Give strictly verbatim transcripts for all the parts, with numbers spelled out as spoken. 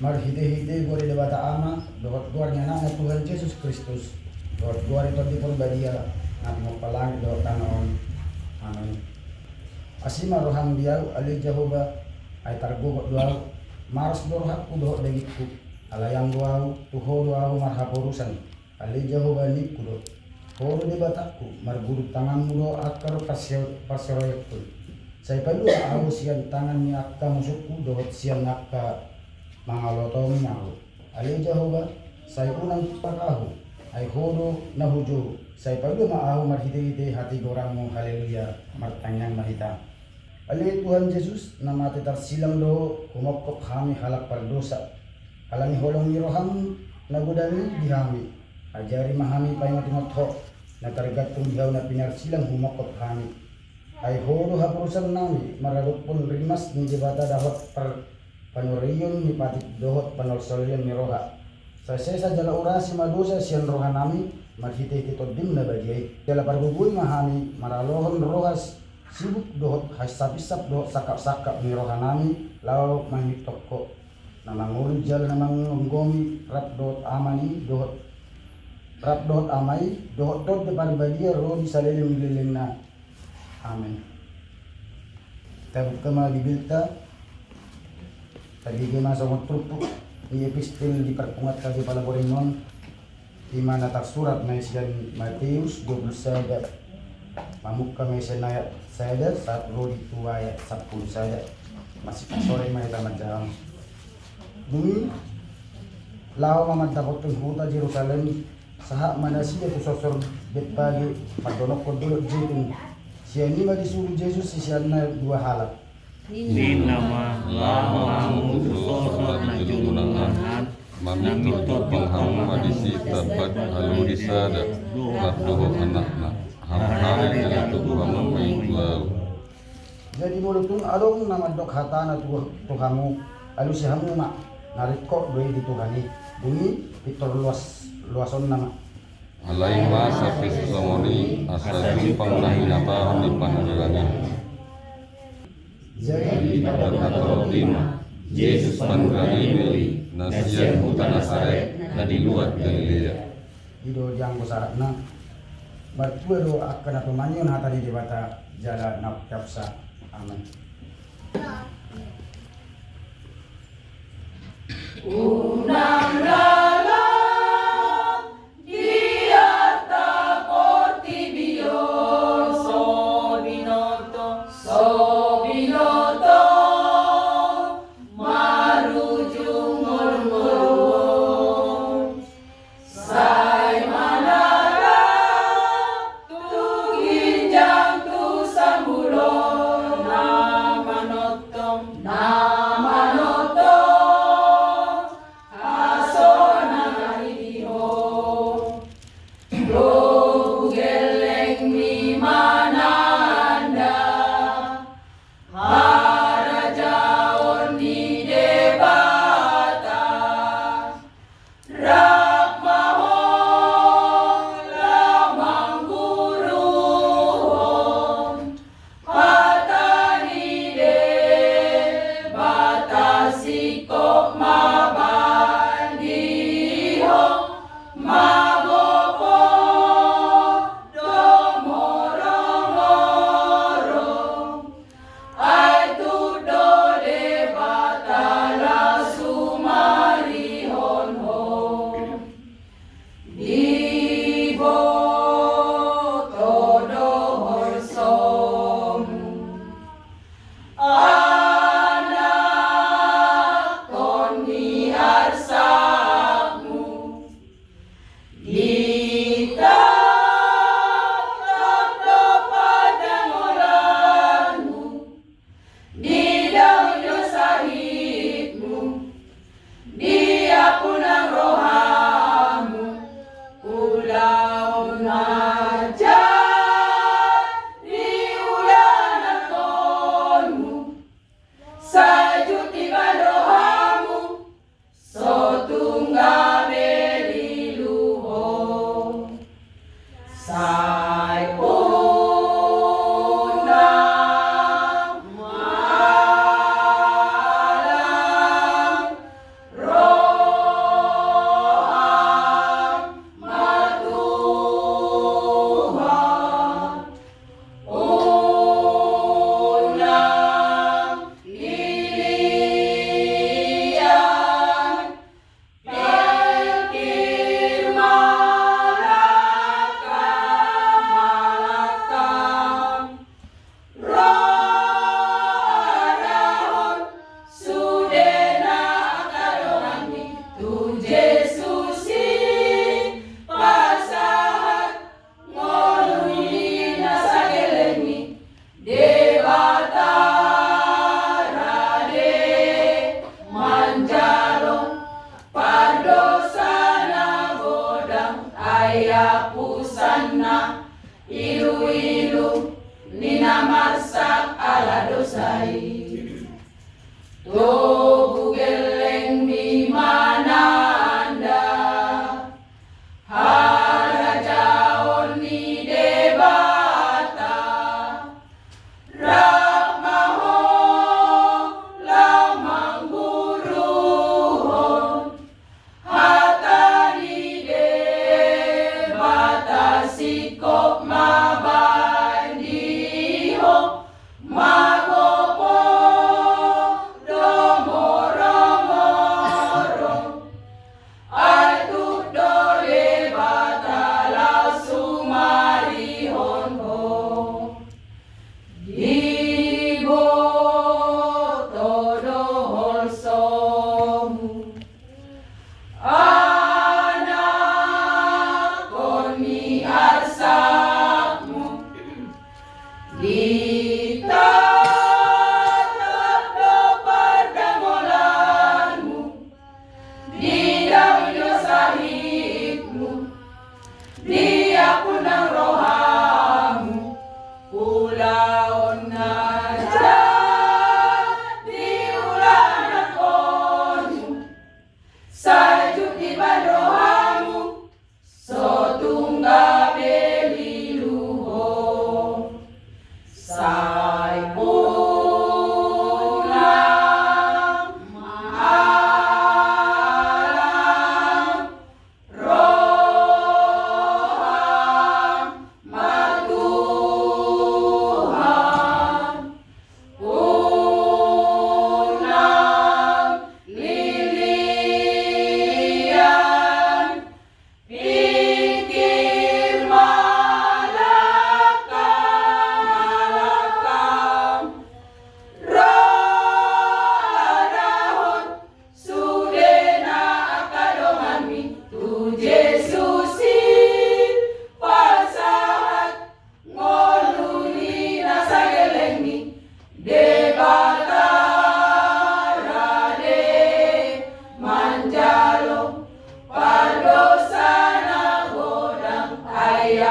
Marhitehite goar ni Debata Ama, dohot goar ni Anakna Tuhan Jesus Kristus, dohot goar ni Tondi Parbadia, na pinompar langit dohot tano on. Amen. Asi ma roham di ahu, ale Jahowa, ai targogot do ahu, maros do rohangku dohot dagingku, ala ianggo ahu, tu Ho do ahu marhaporusan. Ale Jahowa, ningku do, Ho do Debatangku, margurut tanganmu do angka parsi-, parsiroianku. Sai palua ahu sian tangan ni angka musungku dohot sian angka mangalotongi ahu. Ale Jahowa, sai unang tuat ahu, ai Ho do na hujou. Sai palua ma ahu marhitehite hatigoranmu. Haleluya. Martangiang ma hita. Ale Tuhan Jesus, na mate tarsilang do Ho, humongkop hami halak pardosa. Ala ni holong ni roham na godang i di hami, ajari ma hami paingotingot Ho, na targantung di ahu na pinarsilang humongkop hami. Ai Ho do haporusannami maradophon rimas ni Debata dohot par-, panurion ni patik dohot panolsolion ni roha. Sai sesa jala urasi ma dosa sian rohanami marhitehite Tondim na badia i. Jala pargogoi ma hami maralohon roha s-, sibuk dohot hahisap-hisap dohot sangkap-sangkap ni rohanami laho mangihuthon Ho, na mangolu jala na manggomgomi rap dohot Ama i dohot, rap dohot Ama i dohot Tondi Parbadia ro di saleleng ni lelengna. Amen. Tabuka ma Bibelta, tabege ma songon turpuk ni epistel di parpunguanta di Palaboring on, i ma na tarsurat na sian Mateus dua pulu sada, mamungka ma sian ayat sada sahat ro di tu ayat sampulu sada. Masih sore ma hita manjaha. Dung i, laho ma mandapothon huta Jerusalem, sahat ma nasida tu sosor Betfage, mandonokkon dolok Jetun. Sian i ma disuru Jesus siseanna dua halak. Ninna ma, laho ma hamu tu sosor na jolo nuaeng, na mintor tioptiop hamu ma disi tambat halua di sada, pardohot anakna. Hamu hali jala togu hamu ma i tu ahu. Jadi molo tung adong na mandok hatana tu, tu hamu, alusi hamu ma, na ringkot do i di Tuhan i. Dung i pintor luas, luasonna ma. Alai masa pe songon i, asa jumpang na hinatahon ni Panurirang i. Jadi dipatortor i ma Jesus Panurirang i do i, na sian huta Nasaret na di luat Galilea. I do di anggo saratna. Martua do angka na tumangihon hata ni Debata jala na umpeopsa. Amen. Unang lalap di atas portibi on, so binoto, so binoto, marujung ngolu-ngolu on. Sai manarap tu ginjang tu sambulo, na manongtong, na manongtong hasonang na i di ho. Togu gelleng ni mananda harajaon ni Debata. Rap ma ho laho mangguruhon hata ni Debata, singkop ma bahen di ho, magopo do moromorong. Ai tuk do Debata laho sumarihon ho. Diboto do holsomu, anakkon ni arsakmu. Ditangkap do pandangolanmu di daun do sahitmu, diampu nang rohamu ulaon na jadi ulaon na tongtong. Sai jut dibahen rohamu, so tung gabe lilu ho. Sai unang malang roham ma Tuhan. Unang lilian pingkir malangkam, malangkam. Ro arahon sudena angka donganmi tu Jesus i pasahat ngolu ni na sagellengmi. Debata rade manjalo pardosa na godang, ai ampusanna iluilu ni na marsak ala dosa i. Togu gellengmi mananda harajaon ni Debata. Rap ma ho laho mangguruhon hata ni Debata, singkop ma bahen di ho, magopo do moromorong. Ai tuk do Debata laho sumarihon ho. Diboto do holsomu, anakkon ni arsakmu. Ditangkap do pandangolanmu, didawi do sahitmu, diampu nang rohamu ulaon na jadi ulaon na tongtong. Sai jut dibahen rohamu, so tung gabe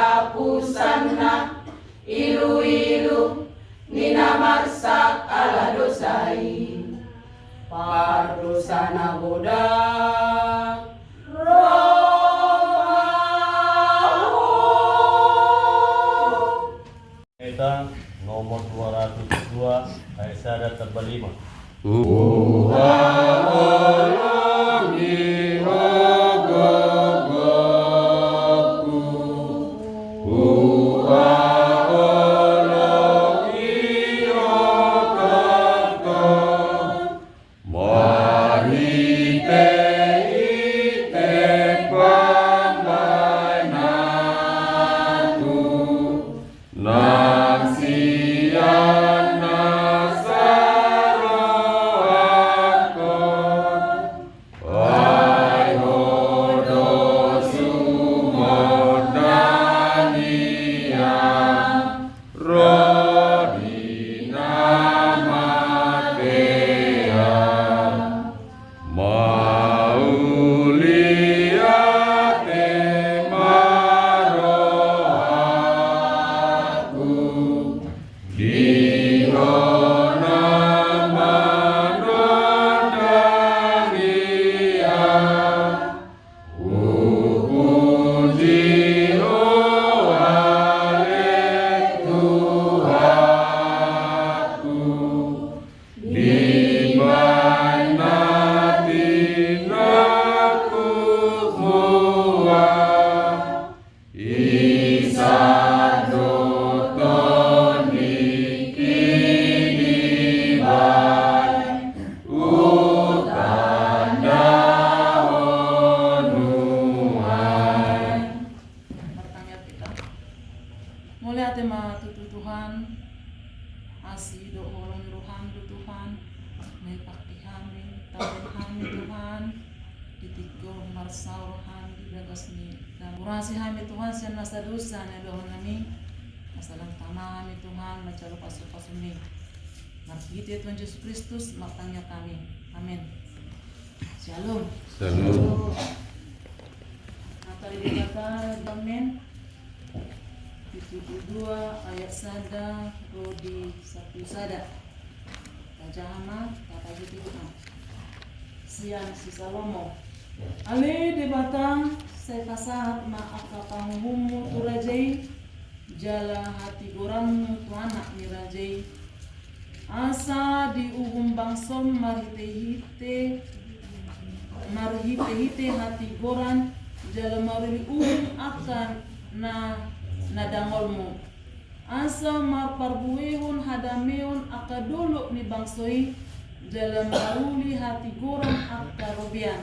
Hapusanna iluilu ni na marsak ala dosa i, pardosa na godang ro ma ho. Ita nomor dua ratus dua, ayat sada tamba lima. Huhaholongi ho gogoku, huhaholongi ho gogoku, marhitehite pambahenanku, nang sian nasa rohangkon, ai ho do sumondangku ia ro di na matea. Mauliate ma rohangku, di ho na manondang ia. Hupuji ho ale Tuhanku, dibahen na tinanku mua. Isa do tondingki dibahen hutandahon nuaeng. Martangiang hita. Mauliate ma tutu Tuhan, asi dohot holong ni roham do Tuhan, na dipangke hami, tangkas hami Tuhan, di tingki on marsaor hami di bagas ni dalan. Urasi hami Tuhan sian nasa dosa na nidalan nami, asa lam tama hami Tuhan manjalo pasu-pasumi. Marhite Tuhan Jesus Kristus martangiang hami. Amin. Syalom. Syalom. Hata ni Debata, Amen. Pitu pulu dua ayat sada ro di sampulu sada. Tajaha ma, tapajujur ma. Sian si Salomo. Ale Debata, sai pasahat ma angka panguhummu tu raja i, jala hatigoranmu tu anak ni raja i. Asa diuhum bangsom marhite-hite, marhite-hite hatigoran, jala maruli uhum angka na, na dangolmu. Asa marparbuehon hadameon angka dolok ni bangso i, jala maruli hatigoran angka robean.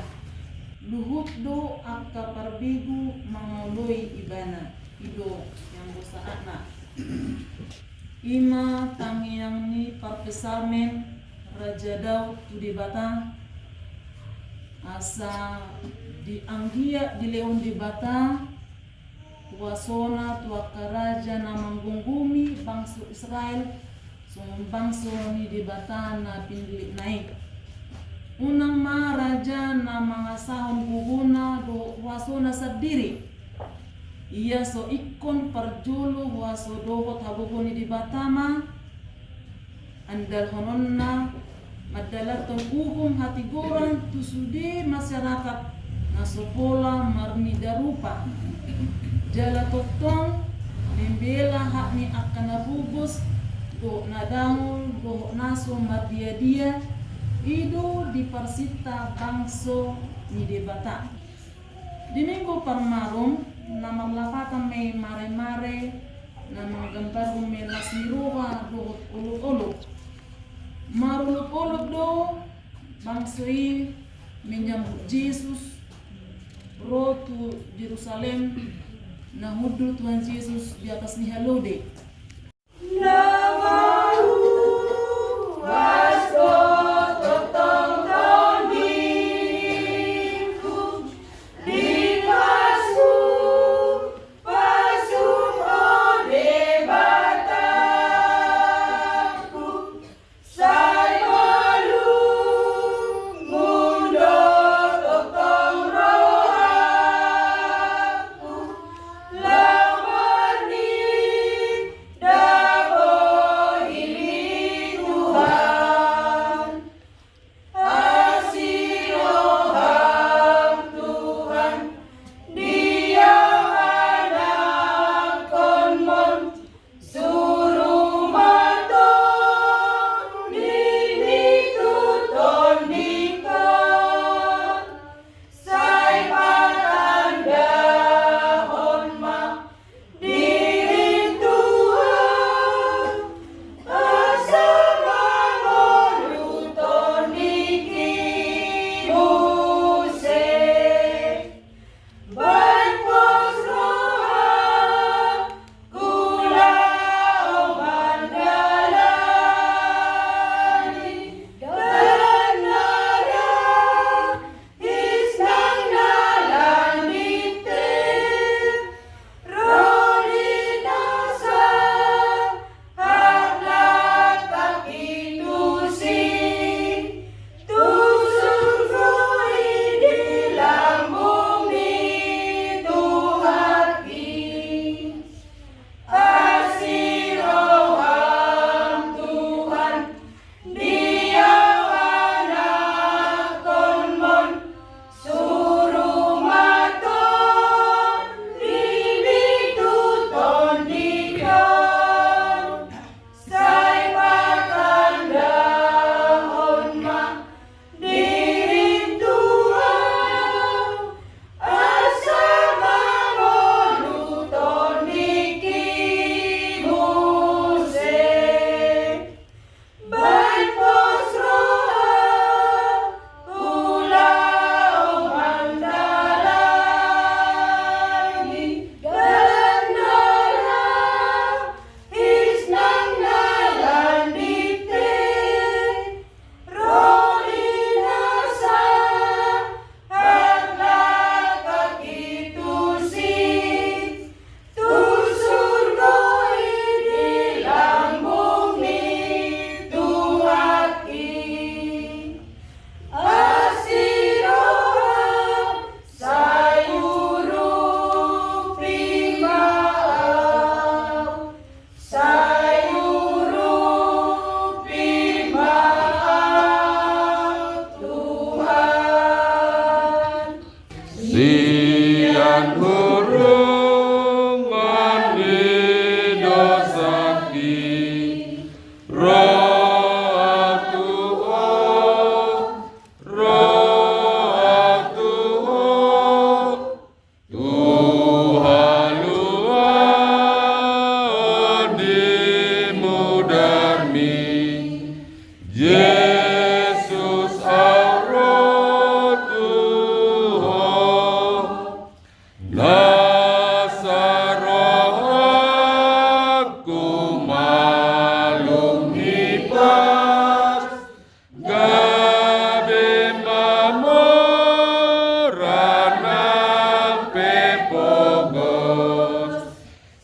Luhut do angka parbegu mangalului ibana. I do, yang bosa anak. I ma tangiang ni parpsalmen Raja Daud tu Debata, asa di anggiat dilehon Debata huasona tu angka raja na manggomgomi bangso Israel, songon bangso ni Debata na pinillitna i. Unang ma raja na mangasahon gogona dohot huasona sandiri. Ia so ingkon parjolo huaso dohot hagogoon ni Debata ma, andalhononna mandalanhon uhum hatigoran tu sude masyarakat na so pola marnida rupa. Jala tongtong membela hak ni angka na pogos, dohot na dangol, dohot na so mardia-dia, i do diparsinta bangso ni Debata. Di Minggu Parmarum, na marlapatan ma i mare-mare, na manggambarhon ma i las ni roha dohot olop-olop. Marolop-olop do bangso i menyambut Jesus ro tu Jerusalem, na hundul Tuhan Jesus di atas ni halode.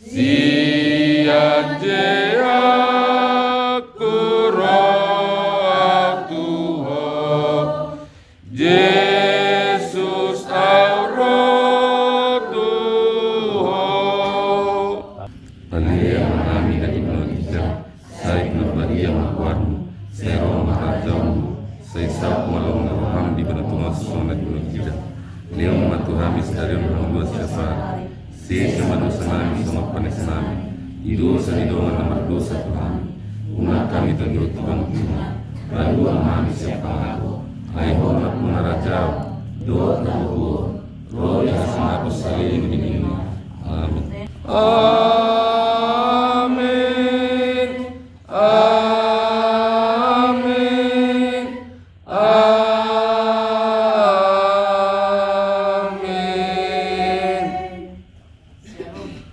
Sian je aku ro tu Ho, Jesus, au ro tu Ho. Palean ma hami daging nami, ginjang nami, sai pinarbadia ma goarmu, sai ro ma harajaonmu, sai saut ma lomo ni roham di banua tonga on songon na di banua ginjang. Lehon ma tu hami sadari on hangoluan siapari. Sesa ma dosa nami songon panesanami di dosa ni dongan na mardosa tu hami. Unang hami togihon tu pangunjunan, palua ma hami sian pangago. Ai Ho ma nampuna harajaon dohot hagogoon dohot hasangapon saleleng ni lelengna. Amin. Amin. Amin. Amin.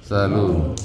Syalom.